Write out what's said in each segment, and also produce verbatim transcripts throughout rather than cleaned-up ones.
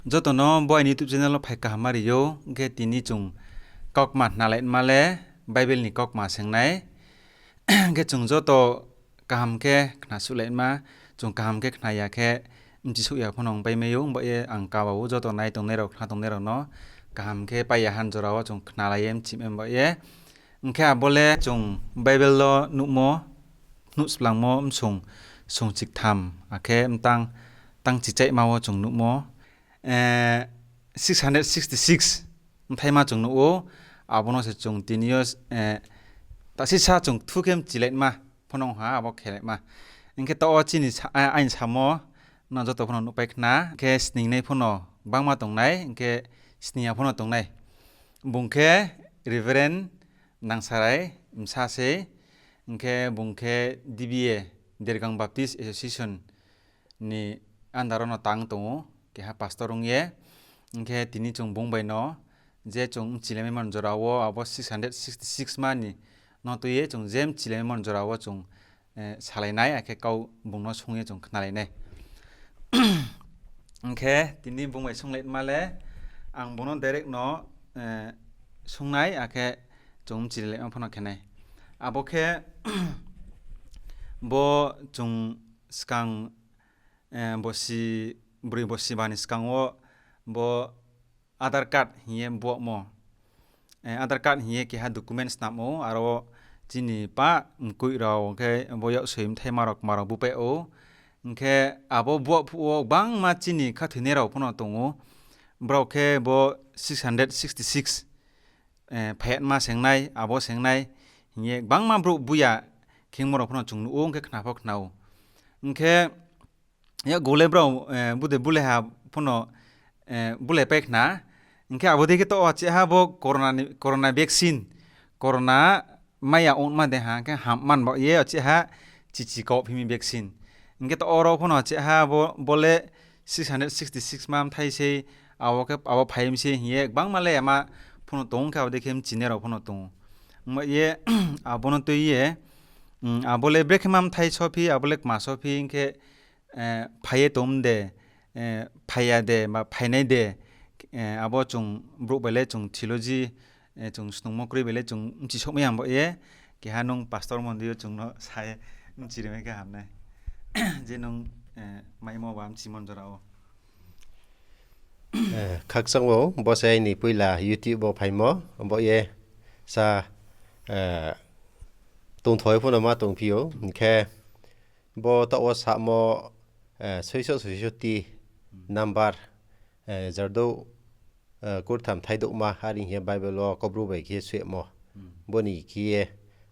Joto no bo aini YouTube channel wo phai kaham ma ri ou. Hing khe tini chung kaukma khnalaima le Bible ni kaukma seng nai. Hing khe chung joto kaham khe khnasuhlaima, chung kaham khe khna ya khe bchisouh ya pho no ongpai mai ou. Himba ye ang kaba ou joto nai tongnai rao, khna tongnai rao no kaham khe pai ya han jora wo chung khnalai ye bchimai himba ye. Hing khe abo le chung Bible wo nuhmo, Phnuhsplangmo bsung sungchiktham akhe mtang tangchichaihma wo chung nuhmo, six hundred sixty six bthaima chung nuh ou. Abo no se chung tini yo, tasisa chung kthu khe bchilaima pho no ong ha, abo khelaima. Hing khe taoh wo chini sa-, aini samo no joto pho no nuhpai khna. Hing khe sningnai pho no gbangma tongnai, hing khe sning ya pho no tongnai. Bung khe Reverend Nangsarai bsa sei, hing khe bung khe D B A, Dergang Baptist Association ni under wo no tang tong ou, keha pastor ong ye. Hing khe tini chung bung bai no je chung bchilaimai man jora wo abo six hundred sixty six ma ni no tui ye chung je bchilaimai man jora wo chung salai nai, akhe kau bung no sung ye chung khnalai nai. Hing khe tini bung bai sunglaima le ang bung no direct no sung nai, akhe chung bchilaima pho no khe nai. Abo khe bo chung skang, bosi, broi bosi ba ni skang wo bo Aadhaar card hing ye buahmo. Aadhaar card hing ye keha document snam ou, aro chini pa mkoih rao khe bo yaksoi bthaima rao kma rao bupai ou. Hing khe abo buah phuh wo gbangma chini khathoinai rao pho no tong ou. Brao khe bo six hundred sixty six, phaihatma seng nai, abo seng nai hing ye gbangma brouh buya khengmo rao pho no chung nuh ou, hing khe khna pho khna ou. Hing khe yakgu le brao, bude bulai ha pho no, bulaipai khna. Hing khe abo dei khe taoh wo acheha bo corona ni, corona vaccine, corona mai ya ongma de ha, hing khe ham man baoh ye acheha chichi kaoh phi mi vaccine. Hing khe taoh oro pho no acheha bo, bo le six hundred sixty six ma bthai sei, abo khe abo phai mi sei hing ye gbangma le yama pho no tong ou, hing khe abo dei khe bchinai rao pho no tong ou. Himba ye abo no tui ye, abo le brekhe ma bthai sophi, abo le kma sophi, hing khe phai ye tong de, phai ya de, ba phainai de, abo chung brouh bai le chung theology, chung snungmo kroi bai le chung bchisouhmai ya baoh ye, keha nung pastor mondri yo chung no sa ye bchirimai khe ham nai. Je nung maimo ba bchimon jora wo. Khakchang ou, bo se aini poila YouTube wo phaimo, baoh ye sa, tongthoi pho no ma tongphi ou, hing khe bo taoh wo samo, soiso soiso ti number, jardouh, kurtham thaidouhma are hing ye Bible wo Kaubru bai khe soimo. Bo ni khe ye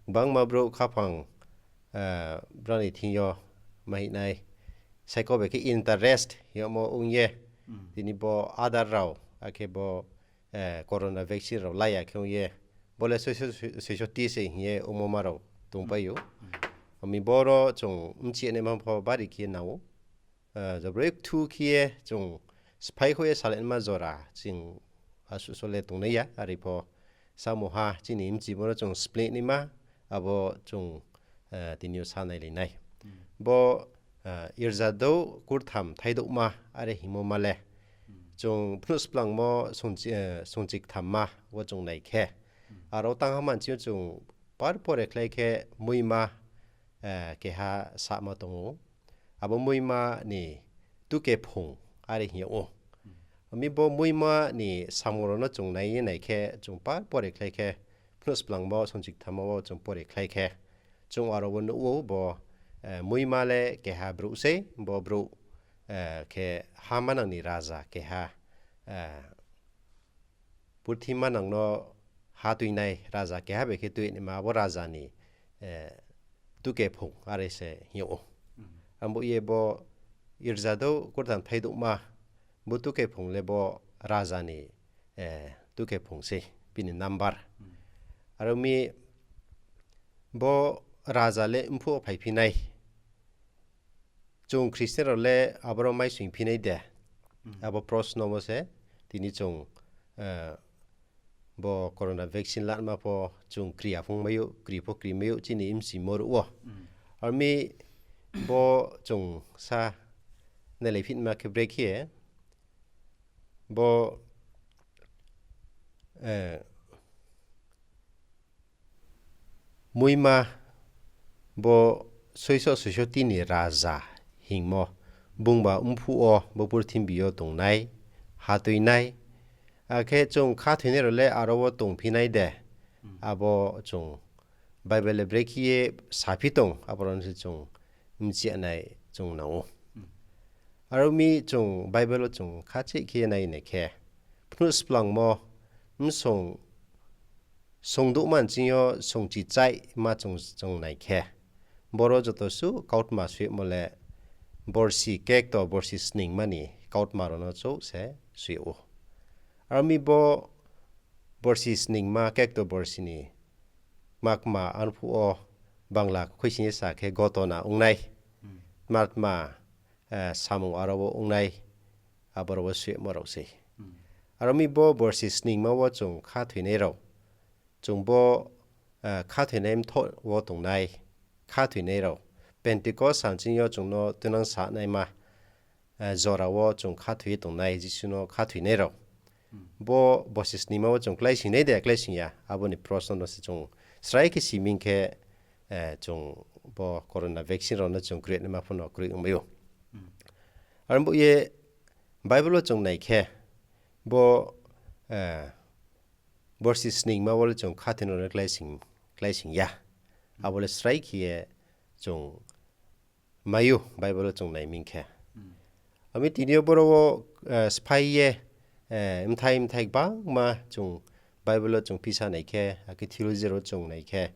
gbangma brouh khaphang, brao ni thing yo ma hing nai, saikau bai khe interest hingmo ong ye, tini bo Aadhaar rao, akhe bo corona vaccine rao lai ya khe ong ye, bo le soiso, soiso ti se hing ye ongmo ma rao tongpai ou. Ami bo no chung bchi ye naima pho bari khe nang ou. Jabrai kthu khe ye chung sphai kho ye salaima jora chung asuh so le tongnai ya, are pho samungha chini bchimo no chung spleh naima, abo chung tini yo sa nailai nai. Bo, jardouh kurtham thaidouhma are hingmo ma le, chung Phnuhsplangmo sungchiktham ma wo chung nai khe, aro tangha manchi yo chung par pore khlai khe muima, keha sama tong ou. Abo muima ni tukephung are hing yag ou. Ami bo muima ni samung rao no chung nai ye nai khe, chung par pore khlai khe, Phnuhsplangmo sungchiktham wo chung pore khlai khe, chung aro wo nuh ou bo, muima le keha brouh sei, bo brouh khe ha manang ni raja keha, purthima nang no ha tuinai raja keha bai khe tuinaima abo raja ni tukephung are se hing yag ou. Abo ye bo jardouh kurtham thaidouhma, bo tukephung le bo raja ni tukephung sei, bini number. Aro mi bo raja le mphuh wo phaiphi nai. Chung Christian rao le aboro maisoingphi nai de? Abo prosno bo se, tini chung bo corona vaccine lanma pho chung kri ya phung mai ou, kri pho kri mai ou, chini bchimo ruh wo. Aro mi bo chung sa nailaiphinma khe brekhe, Bo, eh, muima bo soiso soiso tini raja hingmo, bungba mphuh wo bo purthimbi yo tongnai, ha tuinai, akhe chung khathoinai rao le aro wo tongphi nai de, abo chung Bible le brekhe ye saphi tong, abo rao no se chung bchi nai chung nang ou. Aro mi chung Bible wo chung khacheih khe ye nai nai khe, phnuh splangmo, bsong, songdouhma nching yo songchi chaihma chung, chung nai khe, boro joto suh kautma soi yagmo le borsi kekto borsi sningma ni kautma rao no chouh se soi yag ou. Aro mi bo borsi sningma kekto borsi ni makma arphuh wo Bangla khuising ye sa khe gotona ong nai, tma tma, eh, samung aro wo ong nai, abo rao wo soi yagmo rao sei. Aro mi bo borsi sningma wo chung khathoinai rao, chung bo, eh, khathoinai mthoh wo tongnai, khathoinai rao, Pentecost sal nching yo chung no tuinang sanaima, eh, jora wo chung khathoi ye tongnai, Jisu no khathoinai rao. Bo borsi sningma wo chung kláisoing nai de, kláisoing ya, abo ni prosno no se chung srai khe siming khe, eh, chung bo corona vaccine rao no chung kroi naima pho no kroi ongmai ou. Aro bo ye Bible wo chung nai khe, bo, eh, borsi sningma wo le chung khathoinai rao no kláisoing, kláisoing ya. Abo le srai khe ye chung mai ou, Bible wo chung nai ming khe. Ami tini yo boro wo, eh, sphái ye, eh, mthai mthai gbangma chung Bible wo chung phisa nai khe, akhe theology rao chung nai khe,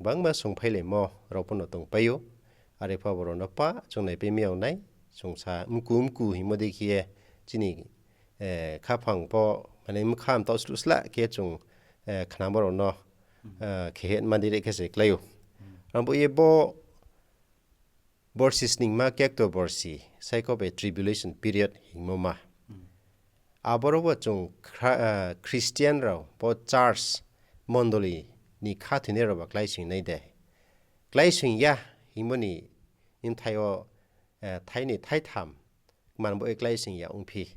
gbangma songphailaimo rao pho no tongpai ou. Are pho abo rao no pa chung naipai mi yag nai, chung sa mku mku hingmo dei khe ye chini, eh, khaphang pho, mane mkha mtaoh sluh slah khe chung, eh, khnamo rao no, eh, khe heh ma dei re khe se klái ou. Abo ye bo borsi sningma kekto borsi, saikho bai tribulation period hingmo ma. Aboro bo chung Khra-, eh, Christian rao, bo church mondoli ni khathoinai rao ba kláisoing nai de. Kláisoing ya hingmo ni bthai yo, eh, thai ni thai tham, kman bo ye kláisoing ya ongphi.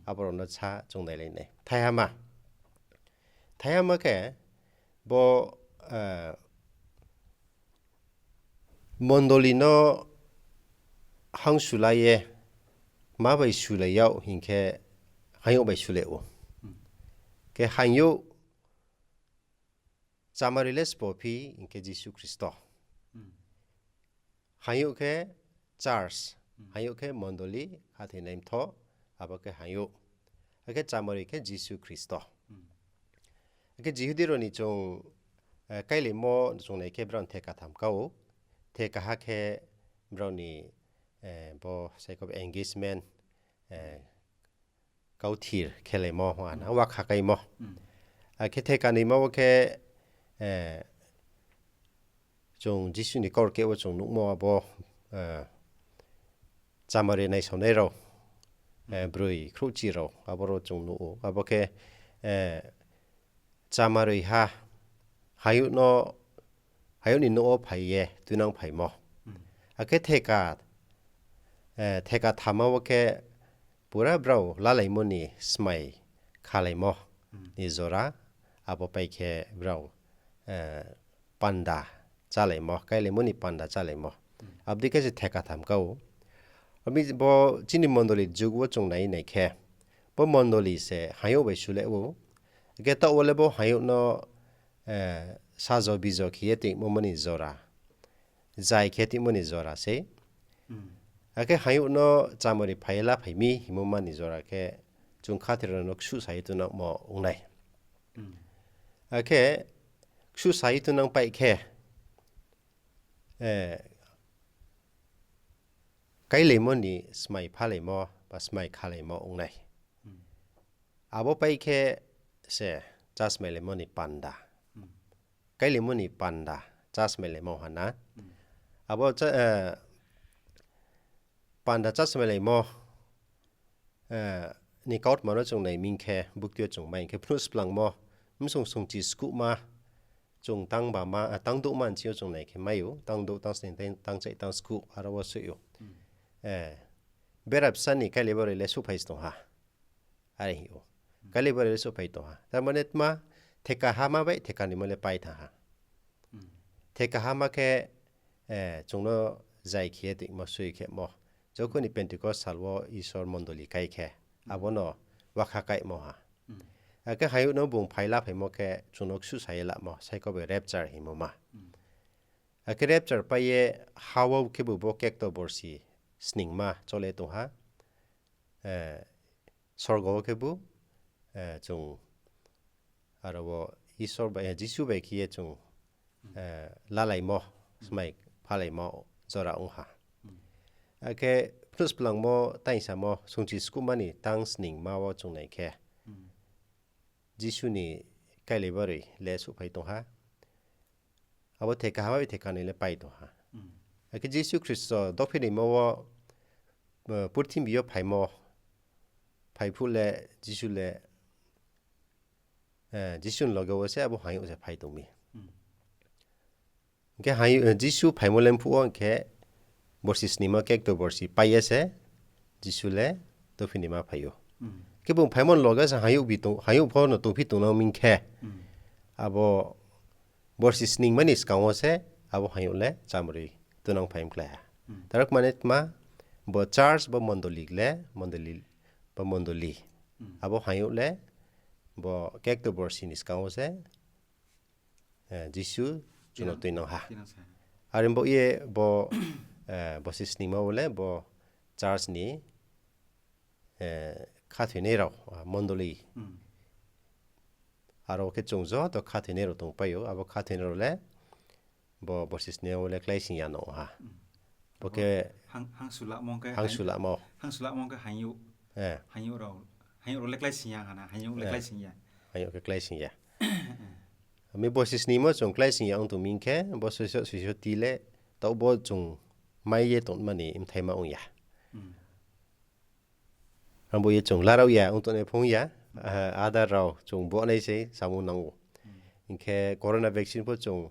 Abo rao no sa chung nailai nai. Thaihama. Thaihama khe bo, eh, mondoli no hangsulai ye, ma bai sulai yag hing khe, haing youh bai sulai ou. Khe haing youh chamari le sbo phi hing khe Jisu Khristo. Haing youh khe church, haing youh khe mondoli, khathoinai mthoh, abo khe haing youh. Akhe chamari khe Jisu Khristo. Akhe Jihudi rao ni chung, eh, káilaimo chung nai khe brao ni theka tham ka ou. Thekaha khe brao ni, eh, bo saikho engagement, eh, kauthir khelaimo, ana wakha kaimo. Akhe theka naima wo khe, eh, chung Jisu ni kaurkeh wo chung nuhmo abo, eh, chamari naisaonai rao, eh, broi khrouhchi rao, abo rao chung nuh ou. Abo khe, eh, chamari ha, haing youh no, haing youh ni nouh wo phai ye tuinang phaimo. Akhe theka, eh, theka thamma wo khe pura brao lalaimo ni smai khalaimo ni jora, abo pai khe brao, eh, panda chálaimo, káilaimo ni panda chálaimo. Abo dei khe se theka tham ka ou. Ami bo chini mondoli jug wo chung nai nai khe, bo mondoli se haing youh bai sulai ou. Akhe taoh wo le bo haing youh no, eh, sajo bijo khe ye tongmo ni jora, zai khe tongmo ni jora sei. Akhe haing youh no chamari phai ye laphai mi hingmo ma ni jora khe chung khathoi rao no ksuhsa ye tuinangmo ong nai. Akhe ksuhsa ye tuinang pai khe, eh, káilaimo ni smai phalaimo ba smai khalaimo ong nai. Abo pai khe se chasmailaimo ni panda. Káilaimo ni panda, chasmailaimo ha na. Abo cha-, eh, panda chasmailaimo, eh, ni kautma no chung nai ming khe, bukti yo chung mai hing khe phnuh splangmo, bsong songchi skuhma, chung tang ba ma, eh, tang douhma nching yo chung nai khe mai ou, tang douh, tang sning, tang, tang chaih, tang skuh, aro wo soi ou. Eh, bera bsa ni káilai bari le souhphai se tong ha. Are hing ou. Calvary le souhphai tong ha. Tar mane tma, theka hama bai theka nimo le pai thanng ha. Theka hama khe, chung no zai khe ye toingmo, soi khemo. Jokhon ni Pentecost sal wo Isor mondoli kai khe, abo no wakha kaimo ha. Akhe hayouh no bung phai laphaimo khe chung no ksuhsa ye lamo, saikho bai rapture hingmo ma. Akhe rapture pai ye ha wo khebu bo kekto borsi sningma chole tong ha. Sorgo wo khebu, chung aro wo Isor bai, Jisu bai khe ye chung lalaimo, smai phalaimo jora ong ha. Akhe Phnuhsplangmo taingsamo sungchi skuhma ni tang sningma wo chung nai khe, Jisu ni Calvary le souhphai tong ha. Abo theka hama bai theka ni le pai tong ha. Akhe Jisu Khristo dophi nimo wo, purthimbi yo phaimo, phai phuh le Jisu le, Jisu ni loge wo se abo hayouh se phai tong mi. Hing khe Jisu phaimo le mphuh wo hing khe borsi sningma kekto borsi pai ye se Jisu le dophi nima phai ou. Khe bung phaimo ni loge se hayouh pho no tongphi tongnang mi khe, abo borsi sningma ni skang wo se abo hayouh le chámroi tongnang phai mklái ha. Taro kmane tma, bo church, bo mondoli le, mondoli, bo mondoli. Abo hayouh le, bo kekto borsi ni skang wo se, Jisu chung no tuinang ha. Are bo ye bo, borsi sningma wo le bo church ni, khathoinai rao, mondoli. Aro khe chung joto khathoinai rao tongpai ou, abo khathoinai rao le bo borsi sningma wo le kláising ya no ha. Bo khe hangsulamo, hayouh khe kláising ya. Mi borsi sningmo chung kláising ya ong tong mi khe, bo soiso, soiso ti le, taoh bo chung mai ye tongma ni mthaima ong ya. Abo ye chung laraoh ya ong tongnai phung ya, adar rao chung bo nai sei samung nang ou. Hing khe corona vaccine pho chung,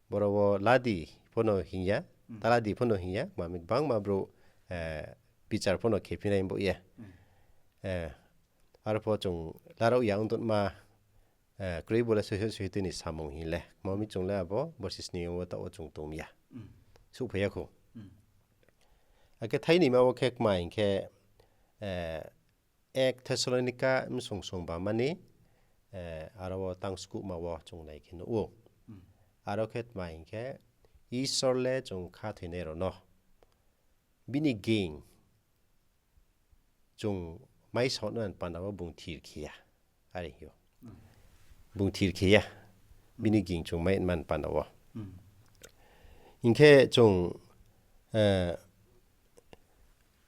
boro wo ladi pho no hing ya, ta ladi pho no hing ya, mami gbangma brouh, bichar pho no khephi nai bo ye. Arpho chung laraoh ya ong tongma, kroi bo le soiso soiso ti ni samung hing le. Mami chung le abo borsi sning wo taoh wo chung tong ya. Souhphai ya khou. Akhe thaini ma wo khe kma hing khe, এক Thessalonika bsong songbama ni, aro wo tang skuhma wo chung nai khe nuh ou. Aro khe tma hing khe, Isor le chung khathoinai rao no bini ging chung mai saoh nani panda wo bung thir khe ya. Are hing ou. Bung thir khe ya. Bini ging chung mai man panda wo. Hing khe chung,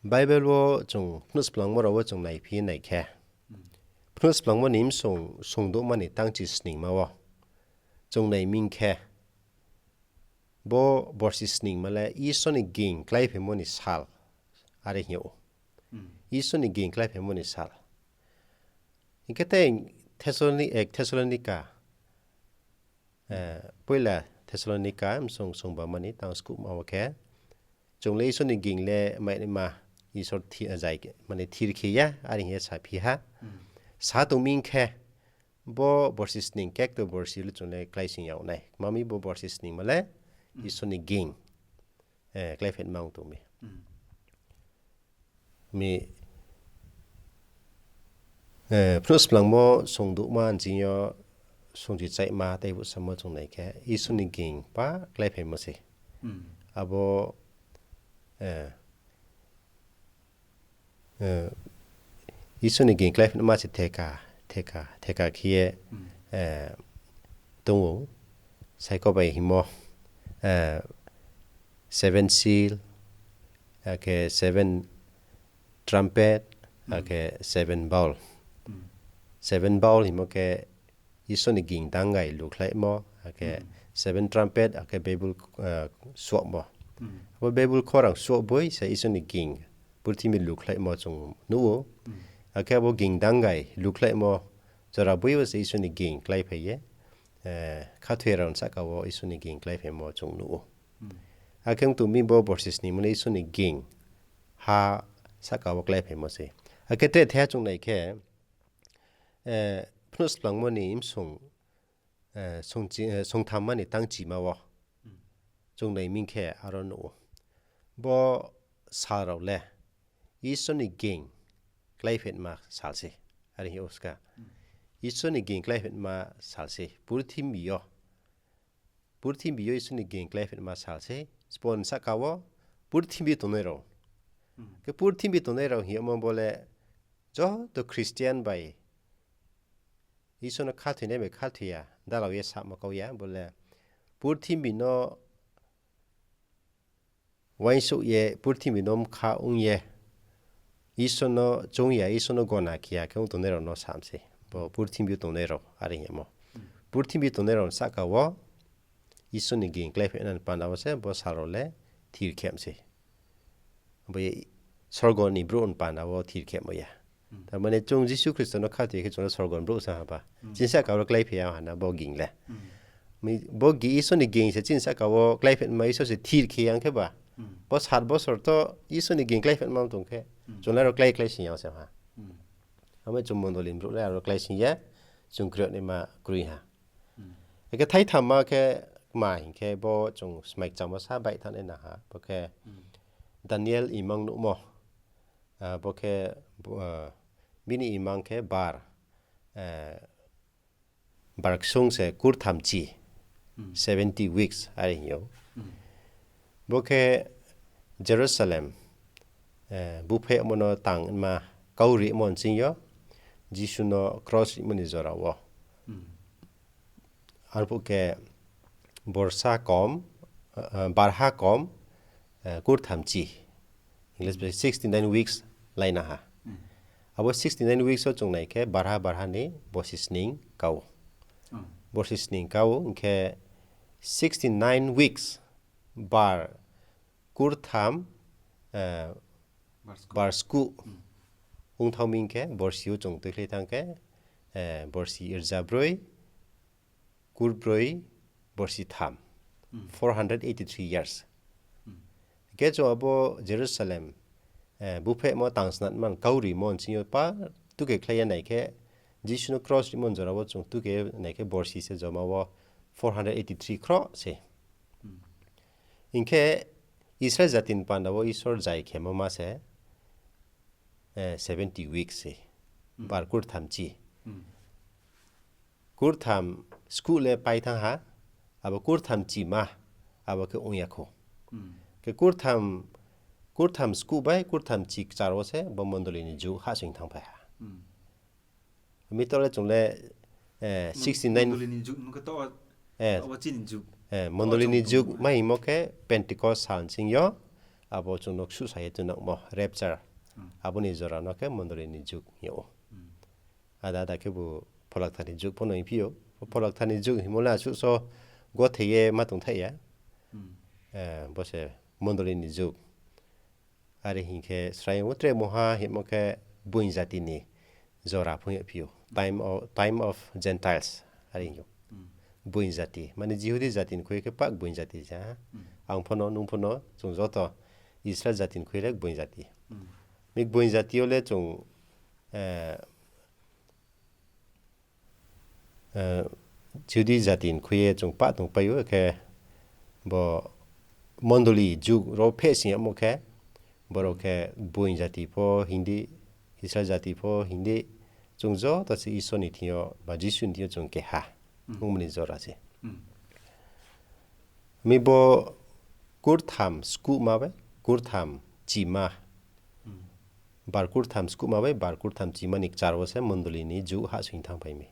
Bible wo chung Phnuhsplangmo rao wo chung naiphi nai khe, Phnuhsplangmo ni bsong songdouhma ni tangchi sningma wo chung nai mi khe, bo borsi sningma le Isor ni ging kláiphaimo ni sal. Are hing ou. Isor ni ging kláiphaimo ni sal. Hing khe tei Thessaloni-, এক Thessalonika, poila Thessalonika bsong songbama ni tang skuhma wo khe, chung le Isor ni ging le mai naima, Isor thi-, zai khe, mane thir khe ya, are hing ye saphi ha. Sa tong mi khe, bo borsi sning kekto borsi le chung le kláising yag nai. Mami bo borsi sningma le Isor ni ging kláiphaima ong tong mi. Mi, Phnuhsplangmo songdouhma nching yo songchi chaihma tei bo samo chung nai khe, Isor ni ging pa kláiphaimo se. Abo, Isor ni ging kláiphaima se theka, theka, theka khe ye, tong ou, saikho bai hingmo, seven seal, akhe seven trumpet, akhe seven bowl. Seven bowl hingmo khe Isor ni ging dangai lukhlaimo, akhe seven trumpet, akhe bebul, suahmo. Abo bebul khorang suah boi se Isor ni ging purthimbi lukhlaimo chung nuh ou. Akhe abo ging dangai lukhlaimo jora boi wo se Isor ni ging kláiphai ye, khathoi rao ni sahka wo Isor ni ging kláiphaimo chung nuh ou. Akhe ong tong mi bo borsi sningma le Isor ni ging ha sahka wo kláiphaimo se. Akhe tre thaiha chung nai khe, phnuh splangmo ni bsong, songthamma ni tang chima wo chung nai ming khe aro nuh ou. Bo sal rao le Isor ni ging kláiphaima sal se. Are hing ou ska. Isor ni ging kláiphaima sal se. Purthimbi yo. Purthimbi yo Isor ni ging kláiphaima sal se. Sbo ni sahka wo purthimbi tongnai rao. Khe purthimbi tongnai rao hing yagmo bo le joto Christian bai Isor no khathoinai bai khathoi ya, dalao ye samo kau ya, bo le purthimbi no uaingsouh ye, purthimbi no bkha ong ye, Isor no choung ya, Isor no gona khe ya khe ong tongnai rao no sam se. Bo purthimbi yo tongnai rao, are hing yagmo. Purthimbi tongnai rao ni sahka wo Isor ni ging kláiphainai ni panda wo se bo sal rao le thir khem se. Bo ye sorgo ni brouh ni panda wo thir khemo ya. Tar mane chung Jisu Khristo no khathoi khe chung le sorgo ni brouh sa ha ba. Chini sahka wo kláiphai ya ha na bo ging le. Bo gi-, Isor ni ging se chini sahka wo kláiphaima Isor se thir khe yang khe ba. Bo sat bosor to Isor ni ging kláiphaima tong khe. Chung le aro klái kláising ya se ha. Abo chung mondoli ni brouh le aro kláising ya, chung kroi naima kroi ha. Akhe thaithamma khe kma hing khe bo chung smai kchangmo sa baih thanngnai na ha, bo khe Daniel imang nuhmo, bo khe, bini imang khe bar, bar ksung se kurthamchi, seventy weeks are hing ou. Bo khe Jerusalem, buphaihmo no tangma kau rimo nching yo, Jisu no kros rimo ni jora wo. Arphuh khe borsa kom, barha kom, kurthamchi, English bai sixty nine weeks lai na ha. Abo sixty nine weeks wo chung nai khe barha barha ni borsi sning kau. Borsi sning kau hing khe sixty nine weeks bar kurtham, bar skuh ongthao ming khe borsi yo chung tuikhlai thanng khe, borsi rza broi, kurbroi, borsi tham, four hundred eighty three years. Khe chung abo Jerusalem, buphaihmo tangsnatman kau rimo nching yo pa tukekhlai ye nai khe, Jisu no kros rimo ni jora wo chung tuke nai khe borsi se joma wo four hundred eighty three khroh se. Hing khe Israel jati ni panda wo Isor zai khemo ma se, seventy weeks se, bar kurthamchi. Kurtham skuh le pai thanng ha, abo kurthamchima, abo khe ong ya khou. Khe kurtham, kurtham skuh bai kurthamchi kchar wo se bo mondoli ni jug hahsoing thanngphai ha. Mi to le chung le, sixty nine, mondoli ni jug ma hingmo khe Pentecost sal nching yo, abo chung no ksuhsa ye tunangmo rapture, abo ni jora no khe mondoli ni jug hing yag ou. Ada ada khebu Pholakthar ni jug pho no hingphi ou. Pholakthar ni jug hingmo le asuh so gothe ye ma tongthaih ya. Bo se mondoli ni jug. Are hing khe srai ong ou, tre mungha hingmo khe gboing jati ni jora phung yagphi ou. Time of, time of Gentiles are hing ou. Gboing jati mane Jihudi jati ni khui khe pah gboing jati sa ha. Ang pho no, nung pho no, chung joto Israel jati ni khui le gboing jati. Mi gboing jati yo le chung, Jihudi jati ni khui ye chung pah tongpai ou, khe bo mondoli jug rao phehsing yagmo khe, borao khe gboing jati pho hing di, Israel jati pho hing di, chung joto se Isor ni thing yo ba Jisu ni thing yo chung keha ongmo ni jora se. Mi bo kurtham skuhma bai kurtham chima, bar kurtham skuhma bai bar kurtham chima ni kchar wo se mondoli ni jug hahsoing thanngphai mi.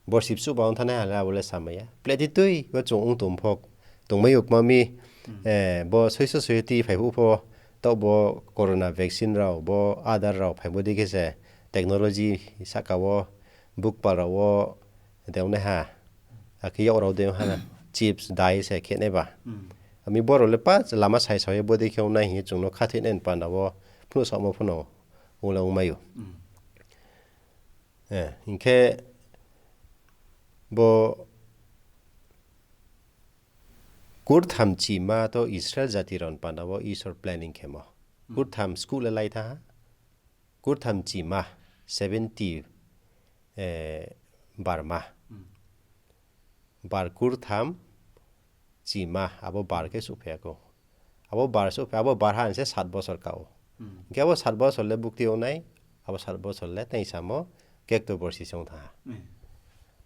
Borsi bsuh ba ong thanngnai ha le abo le samai ya. Pleti tui bo chung ong tong pho, tongmai ou kma mi, bo soiso soiti phai phuh pho, taoh bo corona vaccine rao, bo adar rao phaimo dei khe se technology sahka wo, bukpal rao wo, de ongnai ha, akhe yak rao de ong ha, chips, dai se khe nai ba. Ami borao le pa lama saisao ye bodei khe ong nai hing ye chung no khathoinai ni panda wo phnuh saohmo pho no ong le ongmai ou. Hing khe bo kurtham chima to Israel jati rao ni panda wo Isor planning khemo. Kurtham skuh le lai thanng ha. kurtham chima, seventy, eh, barma. Bar kurtham chima, abo bar khe souhphai ya khou. Abo bar souhphai, abo bar ha ni se sat bosor ka ou. Hing khe abo sat bosor le bukti ong nai, abo sat bosor le tei samo kekto borsi se ong thanng ha.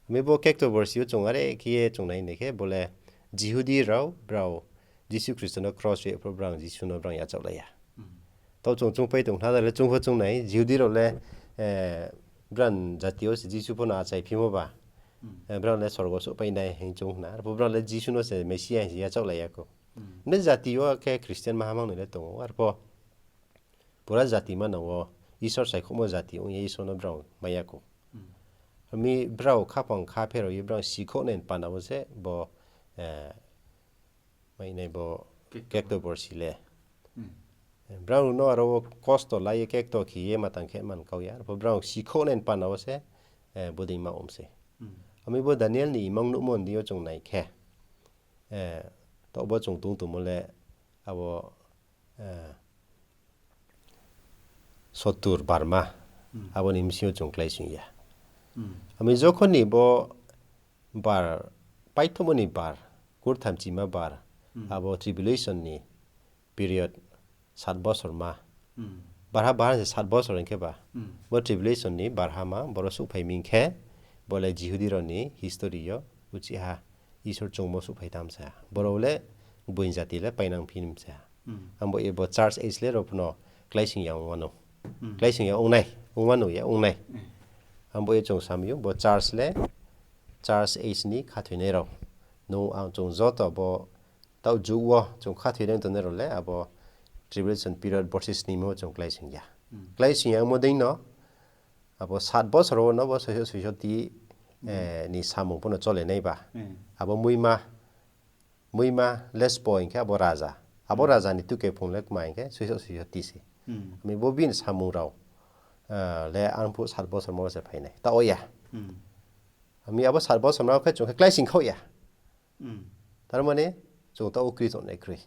Mi bo kekto borsi yo chung are khe ye chung nai ni khe, bo le Jihudi rao, brao Jisu Khristo no kros ri pho brao Jisu no brao yachaohlai ya. Taoh chung chungpai tong khna le chung pho chung nai, Jihudi rao le, eh, brao jati yo se Jisu pho no achaiphimo ba, eh, brao le sorgo souhpai nai hing chung khna, arphuh brao le Jisu no se Mesia hing se yachaohlai ya khou. Hing khe jati yo khe Christian maha mang noi le tong ou, arphuh pura jati manang wo Isor saikhouhmo jati ong ye Isor no brao mai ya khou. Mi brao khaphang kha pherao ye brao sikhouh nai ni panda wo se bo, eh, mai nai bo kekto borsi le. Brao no aro wo kosto la ye kekto khe ye ma tang khe man kau ya. Arphuh brao sikhouh nai ni panda wo se, eh, bodei ma om se. Ami bo Daniel ni imang nuhmo ni yo chung nai khe, eh, taoh bo chung tong tongmo le abo, eh, sotur barma, abo ni bsing yo chung kláisoing ya. Ami jokhon ni bo bar, paithomo ni bar, kurtham chima bar, abo tribulation ni period, sat bosor ma. Barha, barha se sat bosor hing khe ba. Bo tribulation ni barha ma, boro souhphai mi hing khe, bo le Jihudi rao ni history yo, uchih ha, Isor chungmo souhphai tham sa. Boro le gboing jati le painang phi mi sa. Abo ye bo church age le rao pho no kláisoing ya ong wanou. Kláisoing ya ong nai, ong wanou ya ong nai. Abo ye chung sam ou, bo church le, church age ni khathoinai rao. Nung ang chung joto bo taoh jug wo chung khathoi nai tongnai rao le abo tribulation period borsi snimo chung kláisoing ya. Kláisoing ya ongmo dei no, abo sat bosor wo no bo soiso soiso ti, eh, ni samung pho no chole nai ba. Abo muima, muima le sbo hing khe abo raja. Abo raja ni tuke phung le kma hing khe soiso soiso ti se. Ami bo bini samung rao, eh, le arphuh sat bosor mo se phai nai. Taoh ya. Ami abo sat bosor no khe chung khe kláisoing khaoh ya. Tar mane, chung taoh wo kri tongnai kroi.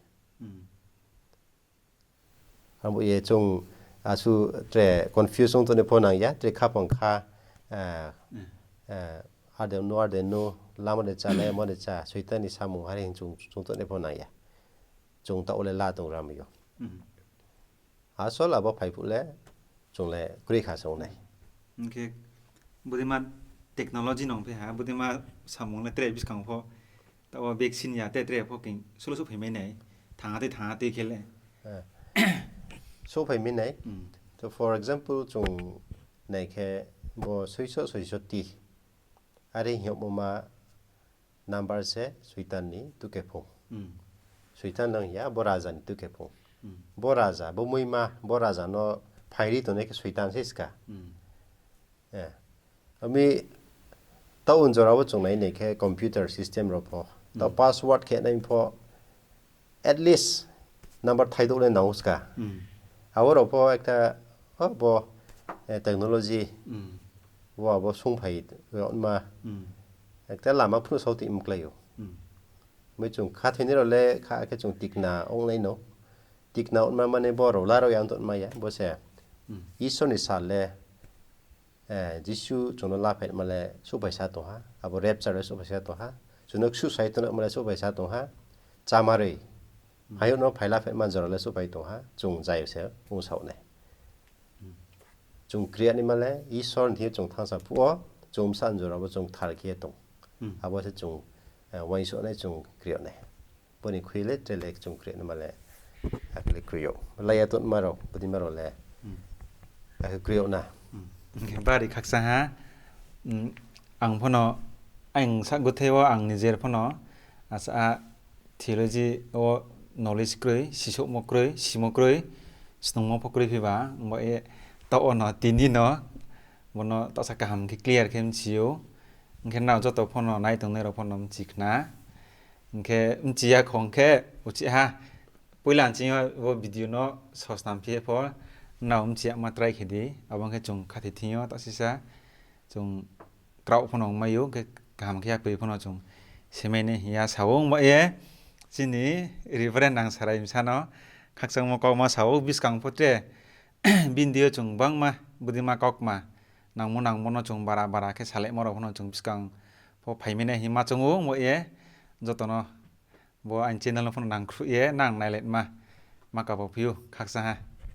Abo ye chung asuh tre confuse ong tongnai pho nang ya, tre khaphang kha, eh, eh, ar de no, ar de no, lama de chá, lama de chá, Soitan ni samung hari hing chung, chung tongnai pho nang ya. Chung taoh wo le la tong ra mi ou. Asol abo phai phuh le, chung le kroi kha se ong nai. Hing khe, bodeima technology nung phi ha, bodeima samung le tre buskang pho, taoh wo vaccine ya te tre pho khe, solo souhphai mai nai, thanng ha tei, thanng ha tei khe le. Souhphai mi nai. To for example, chung nai khe bo soiso soiso ti. Are hing yagmo ma number se Soitan ni tuke phung. Soitan nang ya, bo raja ni tuke phung. Bo raja, bo muima, bo raja no phairi tongnai khe Soitan se ska. Ami taoh jora wo chung nai nai khe computer system rao pho, taoh password khe nai pho, at least number thaidouh le nang ou ska. Abo rao pho ekta, o bo, eh, technology, bo abo sungphai yagma, ekta lama phnuh sao ti mklái ou. Mai chung khathoinai rao le kha khe chung tikna ong nai no. Tikna ongma mane bo rao la rao ya ong tongma ya, bo se Isor ni sal le, eh, Jisu chung no laphai ma le souhphai sa tong ha, abo rapture le souhphai sa tong ha, chung no ksusai tongma le souhphai sa tong ha, chamaroi, hayouh no phai laphai ma jora le souhphai tong ha, chung zai se ong sao nai. Chung kri ya naima le Isor ni thing yo chung thanngsa phuh wo, chung bsa jora bo chung kthar khe ye tong. Abo se chung, eh, uaingsouh nai chung kri yag nai. Bo ni khui le tre le chung kri yag naima le, akhe le kri yag. Lai ya tongma rao, bodeima rao le, akhe kri yag na. Bari khakchang ha, ang pho no, ang sa guthe wo ang nijer pho no, asa theology wo knowledge kroi, sisouhmo kroi, simo kroi, snungmo pho kroi phi ba, bo ye taoh wo no tini no, bo no taohsa kaham khe clear khe mchi ou. Hing khe nrao joto pho no nai tongnai rao pho no mchi khna. Hing khe mchi ya khong khe uchih ha, poila nching yo bo video no sosnam phi ye pho, nrao mchi yama try khe di, abo ong khe chung khathoi thing yo taoh sisa, chung kraoh pho no ongmai ou, hing khe kaham khe yapri pho no chung semai nai hing ya sa ou, ongba ye chini Reverend Nangsarai bsa no khakchangmo kauma sa ou, buskang pho tre Bini deing yo chung gbangma bodei ma kaukma nangmo nangmo no chung bara bara khe salaimo rao pho no chung buskang pho phai mi nai hing ma choung ou, mo ye joto no bo aini channel no pho no nangkhruh ye nang nailaima ma kabo phi ou khakchang ha.